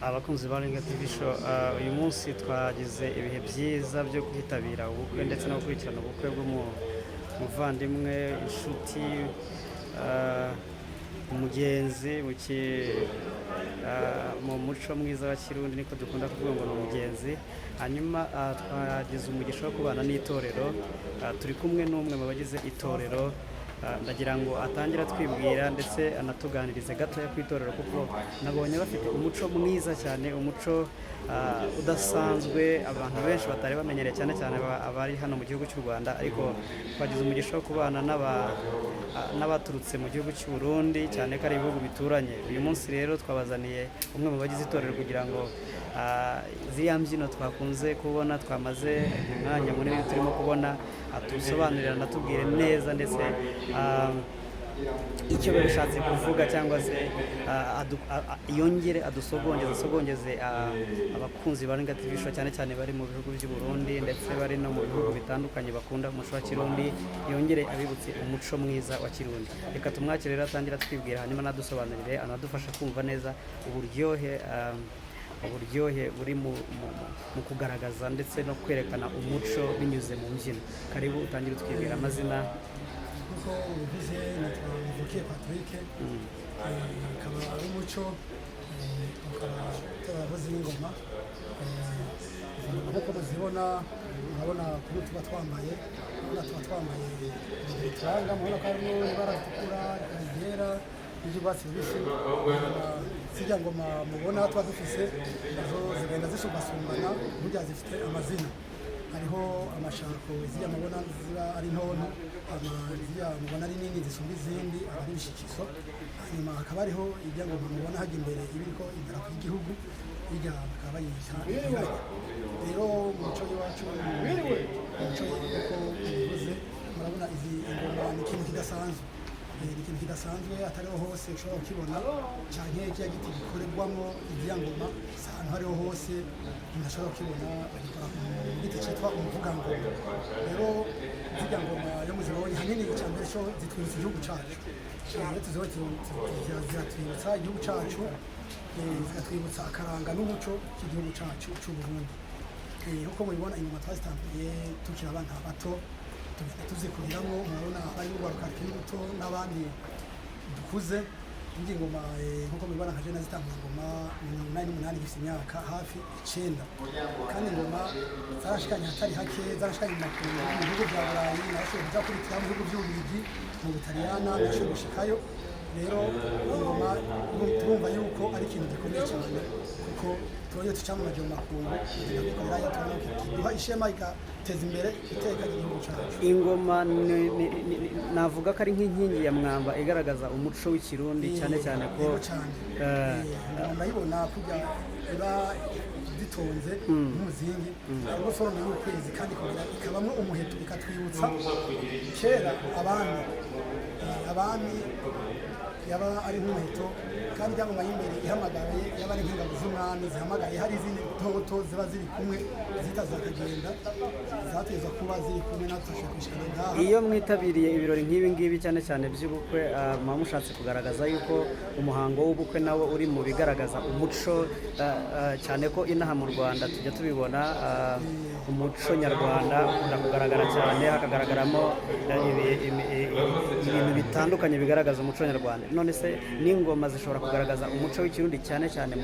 Abakunzi ba Renga TV Show, uyu munsi twagize ibihe byiza byo kwitabira ubukwe ndetse no gukurikirana ubukwe bw'umuvandimwe, inshuti, umugenzi mu muco mwiza wa Kirundi niko dukunda kuvuga ngo ni umugenzi. Hanyuma twagize umugisha wo kubana n'itorero, turi kumwe n'umwe mu bagize itorero. Ndagira ngo atangire atwibwira ndetse anatuganirize gatoya ku itorero, kuko nabonye bafite umuco mwiza cyane, umuco udasanzwe abantu benshi batari bamenyereye, cyane cyane abari hano mu gihugu cy'u Rwanda. Ariko twagize umugisha wo kubana n'abaturutse mu gihugu cy'u Burundi, cyane ko ari ibihugu bituranye. Uyu munsi rero twabazaniye umwe mu bagize itorero kugira ngo ziriya mbyino twakunze kubona, twamaze umwanya munini turimo kubona, atusobanurira, anatubwire neza ndetse icyo biba bishatse kuvuga, cyangwa se yongere adusogongeze, asogongeze abakunzi ba Renga TV Show, cyane cyane bari mu bihugu by'u Burundi ndetse bari no mu bihugu bitandukanye bakunda umuco wa Kirundi, yongere abibutse umuco mwiza wa Kirundi. Reka tumwakire rero, atangire atwibwira, hanyuma anadusobanurire, anadufasha kumva neza uburyohe buri mu kugaragaza ndetse no kwerekana umuco binyuze mu mbyino. Karibu, utangire utwibwira amazina. Nk'uko ubivuze, nitwa Mvukiye Patrick, akaba ari umuco, ukaba turavuza n'ingoma. Nk'uko muzibona, murabona kuri tuba twambaye, urabona tuba twambaye ibintu bituranga. Murabona ko harimo ibara ritukura, iryera n'iry'urwatsi rubisi. Zirya ngoma mubona tuba dufise nazo zigenda zisumbasumbana, burya zifite amazina. Hariho amashako, ziriya mubona ziba ari ntonto, ziriya mubona ari nini zisumba izindi aba ari ibishikizo. Hanyuma hakaba hariho irya ngoma mubona hajya imbere iba iriko idarapo ry'igihugu, hirya bakaba bayita ibiraya. Rero mu muco w'iwacu, mu muco uko bivuze, murabona izi ingoma ni ikintu kidasanzwe. Ni ikintu kidasanzwe, atariho hose ushobora kukibona, canke kiriya giti gikorerwamo iziya ngoma si ahantu hariho hose umuntu ashobora kukibona. Bagikora mu giti citwa umuvugangoma. Rero zirya ngoma iyo muzibonye, hanini icya mbere cyo zitwibutsa igihugu cacu. Iyo tuzibonye ziratwibutsa igihugu cacu, zikatwibutsa akaranga n'umuco cy'igihugu cacu c'u Burundi. Nkuko mubibona, ingoma twazitanguye tukiri abana bato, tugenda tuzikuriramwo. Murabona harimo urwaruka rukiri ruto n'abandi dukuze. Indi ngoma, nkuko mubibona, nka je nazitanguye ingoma 88, gifite imyaka hafi 9. Kandi ingoma zarashikanye hatari hake, zarashikanye mu makungu, mu bihugu bya Burayi. Narashoboye kuja kurikira mu bihugu vy'Ububirigi, mu Butaliyana, narashoboye gushikayo. Rero ingoma turumva yuko ari ikintu gikomeye cyane, kuko tubonye tucamamaje mu makungu, tugenda kwikorerayo, tubona ko kiduha ishema, igateza imbere iteka ry'igihugu cyacu. Ingoma navuga ko ari nk'inkingi ya mwamba igaragaza umuco w'Ikirundi, cyane cyane ko Yego cyane. Ingoma ndayibona kurya iba zitonze nk'umuzingi, harimo forme y'ukwezi, kandi ikongera ikabamwo umuheto, ikatwibutsa kera abami. Abami yaba ari nk'umuheto, kandi cyangwa y'imbere ihamagaye yaba ari nk'ingabo z'umwami zihamagaye. Hari izindi ntoto ziba ziri kumwe zita zakagenda, zatezwa kuba ziri kumwe natwe dushobora kwishikana ngaha. Iyo mwitabiriye ibirori nk'ibi ngibi, cyane cyane by'ubukwe, muba mushatse kugaragaza yuko umuhango w'ubukwe nawo uri mu bigaragaza umuco, cyane ko inaha mu Rwanda tujya tubibona, umuco nyarwanda ukunda kugaragara cyane, hakagaragaramo ibintu bitandukanye bigaragaza umuco nyarwanda. None se n'ingoma zishobora kugaragaza umuco w'Ikirundi, cyane cyane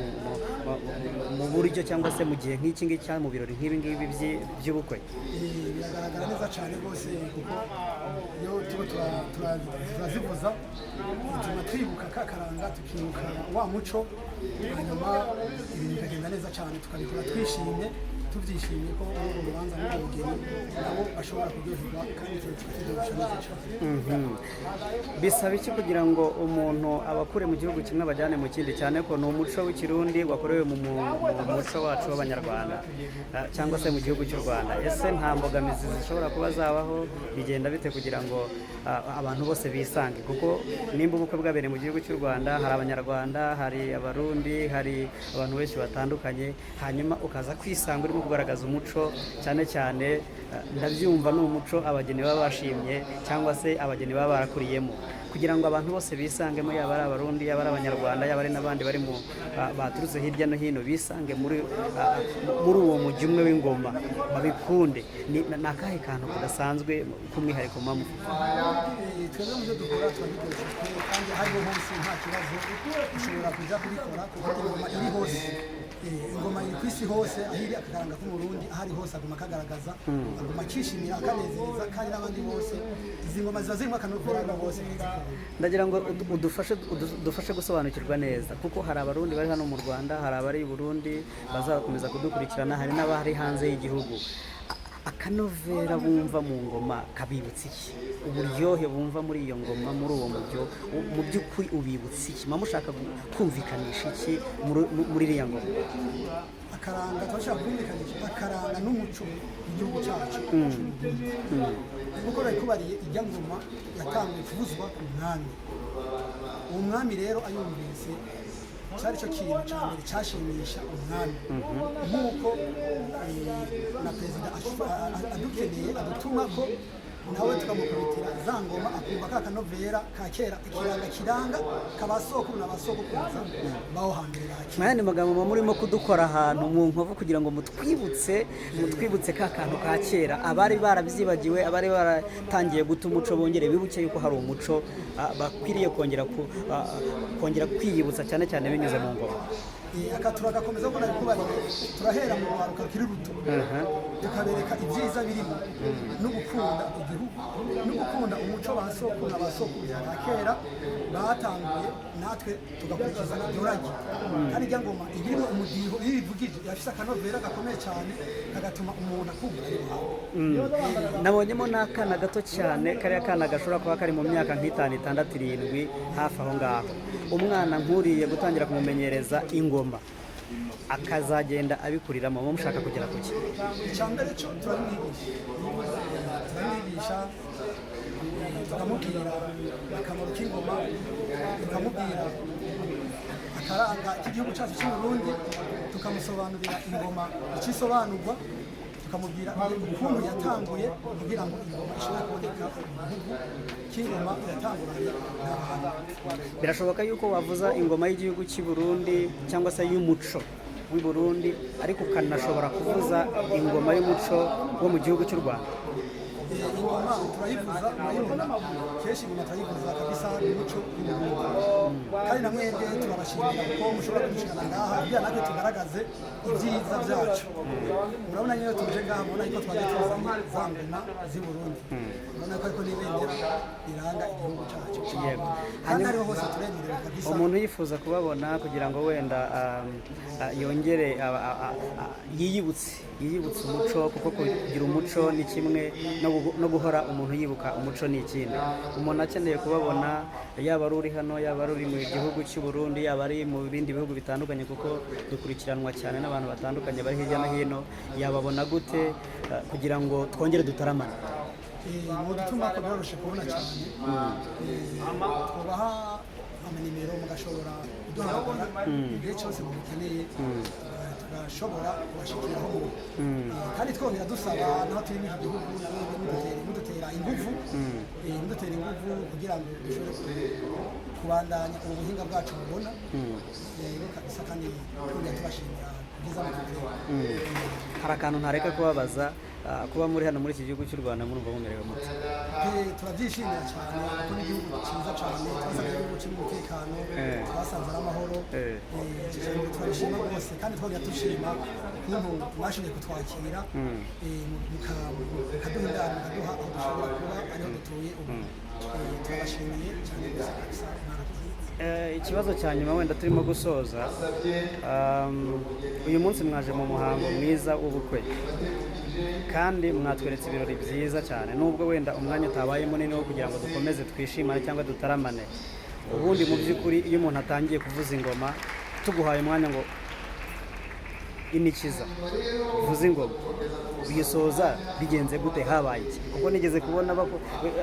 mu buryo cyangwa se mu gihe nk'iki ngiki cyangwa mu birori nk'ibi ngibi by'ubukwe? Biragaragara neza cyane rwose, kuko iyo turiko turazivuza bituma twibuka ka karanga, tukibuka wa muco, hanyuma ibintu bikagenda neza cyane, tukabikora twishimye, tubyishimiye ko muri urwo rubanza, muri ubwo bugeni nabo bashobora kuryoherwa, kandi tukiryoshya neza cyane. Bisaba iki kugira ngo umuntu abakure mu gihugu kimwe abajyane mu kindi, cyane ko ni umuco w'Ikirundi wakorewe mu muco wacu w'Abanyarwanda, cyangwa se mu gihugu cy'u Rwanda? Ese nta mbogamizi zishobora kuba zabaho? Bigenda bite kugira ngo abantu bose bisange? Kuko nimba ubukwe bwabereye mu gihugu cy'u Rwanda, hari Abanyarwanda, hari Abarundi, hari abantu benshi batandukanye, hanyuma ukaza kwisanga urimo kugaragaza umuco, cyane cyane ndabyumva ni umuco abageni baba bashimye cyangwa se abageni baba barakuriyemo. Kugira ngo abantu bose bisangemo, yaba ari Abarundi, yaba ari Abanyarwanda, yaba ari n'abandi bari mu baturutse hirya no hino, bisange muri uwo mujyi umwe w'ingoma, babikunde. Ni akahe kantu kadasanzwe k'umwihariko muba mufite? Twebwe mu byo dukora turabikoresha kandi aho ariho hose nta kibazo ushobora kuja kubikora, kuko ingoma iri hose. Ingoma iri ku isi hose, aho iri akagaranga k'Umurundi aho ari hose aguma akagaragaza, aguma akishimira, akanezereza, kandi n'abandi bose izi ngoma ziba zirimo akanovera bose barazikunda. Ndagira ngo udufashe gusobanukirwa neza, kuko hari Abarundi bari hano mu Rwanda, hari abari i Burundi bazakomeza kudukurikirana, hari n'abari hanze y'igihugu. Akanovera bumva mu ngoma kabibutsa iki? Uburyohe bumva muri iyo ngoma, muri uwo mujyo, mu by'ukuri ubibutsa iki? Muba mushaka kumvikanisha iki muri iriya ngoma? Akaranga turashaka kumvikanisha akaranga n'umuco w'igihugu cyacu. Kuko kubariye ijya ngoma yatanguye kuvuzwa ku mwami. Uwo mwami rero ayumvise, cyari cyo kintu cya mbere cyashimisha umwami, nk'uko na perezida adukeneye adutuma ko nawe tukamukubitira za ngoma, akumva ka kanovera ka kera, ikiranga kiranga kabasokuru na basokuruza baho hambere ba kera. Mu yandi magambo, muba murimo kudukora ahantu mu nkovu kugira ngo mutwibutse ka kantu ka kera, abari barabyibagiwe, abari baratangiye guta umuco bongere bibuke yuko hari umuco, bakwiriye kongera kwiyibutsa, cyane cyane binyuze mu ngoma. Aka turagakomeza kuko nabikubariye, turahera mu rwaruka rukiri ruto, tukabereka ibyiza birimo no gukunda igihugu no gukunda umuco ba sokuru na ba sokuruza ba kera batanguye, natwe tugakurikiza iryo ragi. Kandi irya ngoma ibirimo umudiho, iyo ibivugije irafise akanovera gakomeye cyane, kagatuma umuntu akumva ari iwawe. Nabonyemo n'akana gato cyane, kariya kana gashobora kuba kari mu myaka nk'itanu, itandatu, irindwi, hafi aho ngaho. Umwana nk'uriye, gutangira kumumenyereza ingoma akazagenda abikuriramo, muba mushaka kugera ku ki? Icya mbere cyo turamwigisha, tukamubwira akamaro k'ingoma, tukamubwira akaranga k'igihugu cyacu cy'u Burundi, tukamusobanurira ingoma icyo isobanurwa, tukamubwira ukuntu yatanguye kugira ngo ingoma ishobore kuboneka mu gihugu cy'ingoma yatanguranye n'abantu. Birashoboka yuko wavuza ingoma y'igihugu cy'i Burundi cyangwa se y'umuco w'i Burundi, ariko ukanashobora kuvuza ingoma y'umuco wo mu gihugu cy'u Rwanda? Ingoma turayivuza, murayibona kenshi ingoma turayivuza kabisa mu muco w'Uburundi. Kandi na mwebwe turabashimira ko mushobora kudushikana ngaha kugira natwe tugaragaze ibyiza byacu. Murabona nyine tuje ngaha, mubona yuko twaje tuzanye za ngoma z'i Burundi, murabona ko ariko n'ibendera riranga igihugu cyacu. Kandi ariho hose turemerewe kabisa. Umuntu yifuza kubabona kugira ngo wenda yongere yiyibutse umuco, kuko kugira umuco ni kimwe no guhora umuntu yibuka umuco ni ikindi. Umuntu akeneye kubabona, yaba ari uri hano, yaba ari uri mu gihugu cy'u Burundi, yaba ari mu bindi bihugu bitandukanye, kuko dukurikiranwa cyane n'abantu batandukanye bari hirya no hino, yababona gute kugira ngo twongere dutaramane? Mu dutuma ko biroroshye kubona cyane. Twubaha amanimero, mugashobora kuduhamagara igihe cyose mubikeneye, tugashobora kubashikiraho mu kandi twongera dusaba naho turi muri iki gihugu, namwe mudutera inguvu, mudutera inguvu kugira ngo dushobore kubandanya ubu buhinga bwacu mubona. Rero kabisa, kandi twongera tubashimira kubyiza mudukorera. Hari akantu ntareka kubabaza, kuba muri hano muri iki gihugu cy'u Rwanda, murumva mumerewe mute? Turabyishimira cyane kuko ni igihugu cyiza cyane. Twasanze ari igihugu kirimo umutekano, twasanze ari amahoro. Iki kintu turabishima rwose, kandi twongera dushima ukuntu mwashoboye kutwakira, mukaduha indaro, mukaduha aho dushobora kuba ariho dutuye ubu. Turabashimiye cyane rwose kabisa, mwarakoze. Ikibazo cya nyuma wenda turimo gusoza, uyu munsi mwaje mu muhango mwiza w'ubukwe kandi mwatweretse ibirori byiza cyane, nubwo wenda umwanya utabaye munini wo kugira ngo dukomeze twishimane cyangwa dutaramane. Ubundi mu by'ukuri iyo umuntu atangiye kuvuza ingoma, tuguhaye umwanya ngo inikiza uvuze ingoma, uyisoza bigenze gute? Habaye iki? Kuko nigeze kubona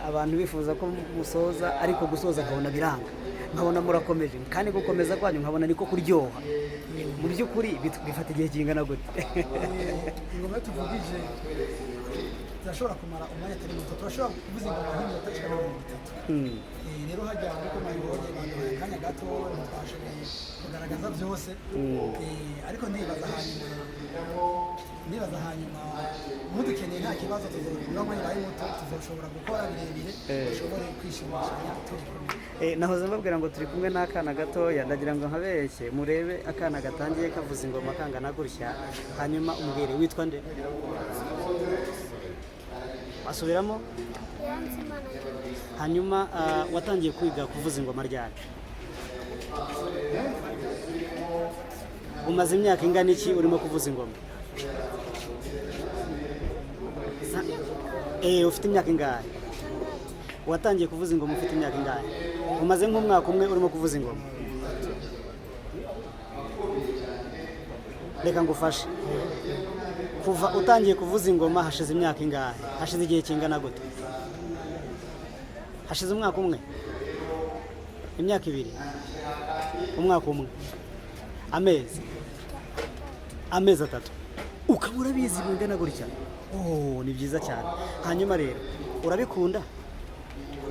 abantu bifuza ko musoza, ariko gusoza nkabona biranga, nkabona murakomeje, kandi gukomeza kwanyu nkabona niko kuryoha. Mu by'ukuri bifata igihe kingana gute? Ingoma iyo tuvugije Zirashobora kumara umwanya atari muto, turashobora kuvuza ingoma nk'iminota ishika 30. Rero hajya nk'uko mwabibonye, baduhaye akanya gato, ntitwashoboye kugaragaza byose. Ariko ndibaza hanyuma mudukeneye nta kibazo, tuzobikora umwanya ubaye muto, tuzoshobora gukora birebire, dushobore kwishimishanya turi kumwe. Nahoze mbabwira ngo turi kumwe n'akana gatoya, ndagira ngo nkabeshye murebe akana gatangiye kavuza ingoma kangana gutya. Hanyuma umbwire, witwa nde? Asubiramo. Iranzimana Joyce. Hanyuma watangiye kwiga kuvuza ingoma ryari? Umaze imyaka ingana iki urimo kuvuza ingoma? Ufite imyaka ingahe? Watangiye kuvuza ingoma ufite imyaka ingahe? Umaze nk'umwaka umwe urimo kuvuza ingoma? Reka ngufashe. Kuva utangiye kuvuza ingoma hashize imyaka ingahe? Hashize igihe kingana gute? Hashize umwaka umwe, imyaka 2, umwaka umwe, amezi 3, ukaba urabizi bingana gutya? Oh, ni byiza cyane. Hanyuma rero urabikunda?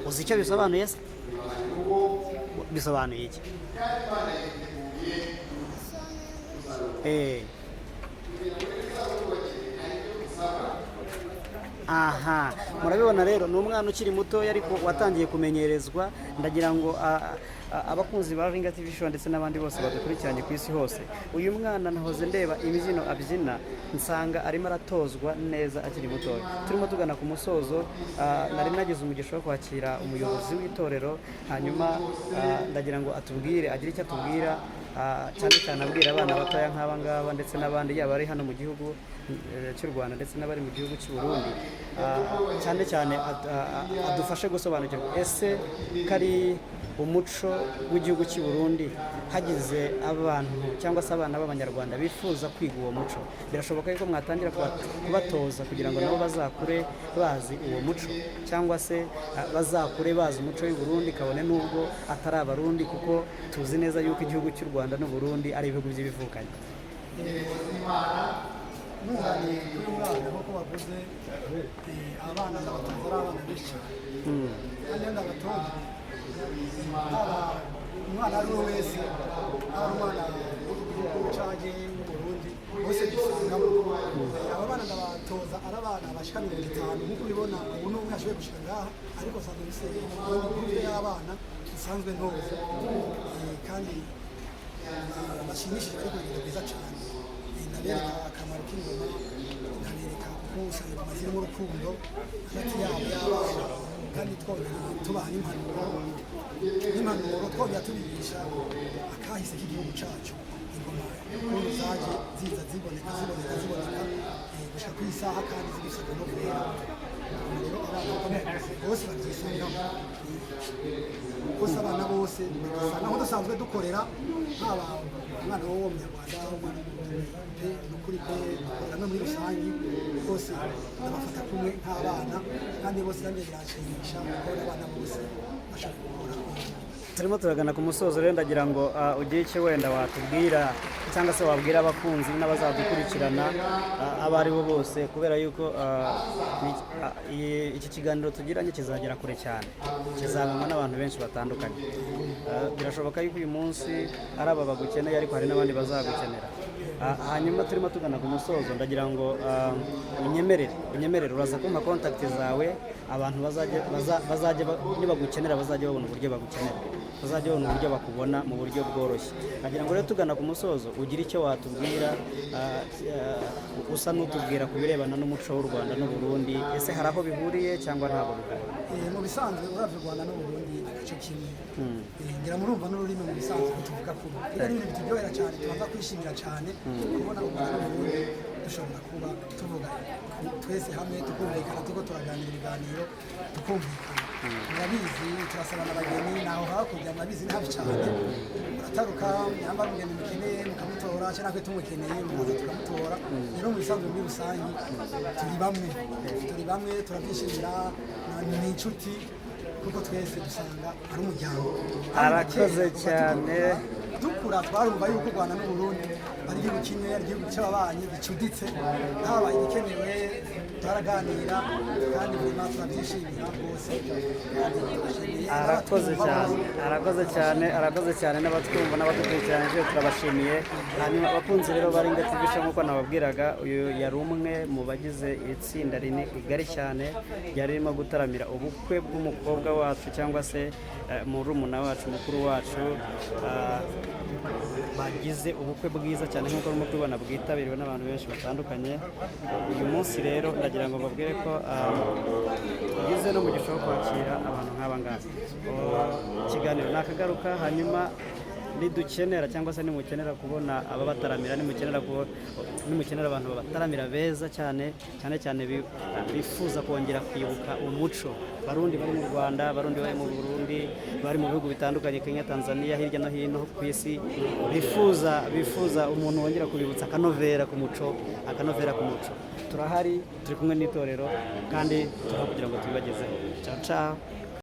Uzi icyo bisobanuye se? Bisobanuye iki? Aha murabibona rero, ni umwana ukiri mutoya ariko watangiye kumenyerezwa. Ndagira ngo abakunzi ba Ringa TV Show ndetse n'abandi bose badukurikiranye ku isi hose, uyu mwana nahoze ndeba imbyino abyina, nsanga arimo aratozwa neza akiri mutoya. Turimo tugana ku musozo. Nari nagize umugisha wo kwakira umuyobozi w'itorero. Hanyuma ndagira ngo atubwire, agire icyo atubwira, cyane cyane abwira abana batoya nk'aba ngaba ndetse n'abandi, yaba ari hano mu gihugu cy'u Rwanda ndetse n'abari mu gihugu cy'u Burundi. Cyane cyane adufashe gusobanukirwa, ese kari umuco w'igihugu cy'u Burundi, hagize abantu cyangwa se abana b'abanyarwanda bifuza kwiga uwo muco, birashoboka yuko mwatangira kubatoza kugira ngo nabo bazakure bazi uwo muco, cyangwa se bazakure bazi umuco w'u Burundi, kabone n'ubwo atari abarundi, kuko tuzi neza yuko igihugu cy'u Rwanda n'u Burundi ari ibihugu by'ibivukanyi? Nunganiye kuri mwana, nk'uko bavuze, abana ndabatoza ari abana benshi cyane, kandi iyo ndabatoje, haba umwana ari we wese, haba umwana w'igihugu canke w'Uburundi, bose bisangamo. Aba bana ndabatoza ari abana bashika 50, nk'uko ubibona ubu ni umwe ashoboye gushika ngaha, ariko nsanzwe mfise groupe y'abana nsanzwe ntoza, kandi bashimishije, bari ku rugero rwiza cyane. Ndabereka akamaro k'ingoma, ndabereka kuko usanga ingoma zirimo urukundo hagati yabo y'abana, kandi twongera tubaha n'impanuro, twongera tubigisha akahise k'igihugu cyacu. Ingoma ukuntu zaje ziza ziboneka, ziboneka, ziboneka, gushika ku isaha, kandi zigifise akanovera. Rero abana bose babyisangamo, bose, abana bose bagasanga aho dusanzwe dukorera, haba umwana w'uwo munyarwanda, umwana w'umurundi pe, ni ukuri pe, dukorera no muri rusange, bose ndabafata kumwe nk'abana, kandi bose nanjye biranshimisha kubona abana bose bashobora gukora. Turimo turagana ku musozo rero, ndagira ngo ugire icyo wenda watubwira cyangwa se wabwira abakunzi n'abazadukurikirana, abo ari bo bose, kubera yuko iki kiganiro tugiranye kizagera kure cyane, kizabonwa n'abantu benshi batandukanye. Birashoboka yuko uyu munsi ari aba bagukeneye, ariko hari n'abandi bazagukenera. Hanyuma turimo tugana ku musozo, ndagira ngo unyemerere, uraza kumpa contact zawe, abantu bazajya nibagukenera bazajya babona uburyo bagukenera, bazajya babona uburyo bakubona mu buryo bworoshye. Nagira ngo rero tugana ku musozo ugire icyo watubwira, usa n'utubwira ku birebana n'umuco w'u Rwanda n'u Burundi. Ese hari aho bihuriye cyangwa ntabwo bihuriye? Mu bisanzwe uravye u Rwanda n'Uburundi agace kimwe. Ngira murumva n'ururimi, mu bisanzwe ko tuvuga kumwe. Rero ni ibintu bituryohera cyane, tubanza kwishimira cyane kubona u Rwanda n'Uburundi dushobora kuba tuvuga twese hamwe, tukumvikana, turiko turaganira ibiganiro tukumvikana. Murabizi, turasabana abageni naho hakurya, murabizi ni hafi cyane, murataruka, nyamba umugeni mukeneye mukamutora, cyangwa natwe tumukeneye mukaza tukamutora. Rero mu bisanzwe muri rusange turi bamwe, turi bamwe, turabyishimira, ni inshuti, kuko twese dusanga ari umuryango. Arakoze cyane. Dukura twarumva yuko u Rwanda n'Uburundi ari igihugu kimwe, ari igihugu cy'ababanyi gicuditse. Habaye igikenewe turaganira, kandi vraiment turabyishimira rwose, kandi turashimiye Arakoze n'abatwumva cyane. bose. Arakoze cyane, arakoze cyane. N'abatwumva n'abadukurikiranyije turabashimiye. Hanyuma abakunzi rero ba Ringa TV Show, nk'uko nababwiraga, uyu yari umwe mu bagize itsinda rigari cyane ryari ririmo gutaramira ubukwe bw'umukobwa wacu, cyangwa se murumuna wacu, mukuru wacu. Bagize ubukwe bwiza cyane nk'uko urimo kubibona, bwitabiriwe n'abantu benshi batandukanye. Uyu munsi rero ndagira ngo mbabwire ko tugize n'umugisha wo kwakira abantu nk'aba ngaba. Ikiganiro ni akagaruka. Hanyuma nidukenera cyangwa se nimukenera kubona ababataramira, nimukenera abantu babataramira beza cyane cyane cyane bifuza kongera kwibuka umuco, Barundi bari mu Rwanda, Barundi bari mu Burundi, bari mu bihugu bitandukanye, Kenya, Tanzania, hirya no hino ku isi, bifuza umuntu wongera kubibutsa akanovera ku muco, akanovera ku muco, turahari, turi kumwe n'itorero kandi turaho kugira ngo tubibagezeho. Ciao ciao.